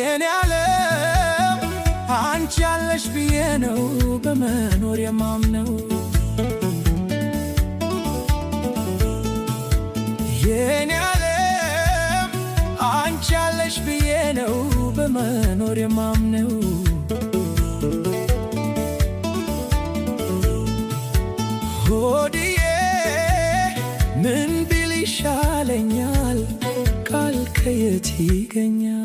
የኔ ዓለም አንቺ ያለሽ ብዬ ነው በመኖር የማምነው። የኔ ዓለም አንቺ ያለሽ ብዬ ነው በመኖር የማምነው። ሆድዬ ምን ቢል ይሻለኛል? ቃል ከየት ይገኛል?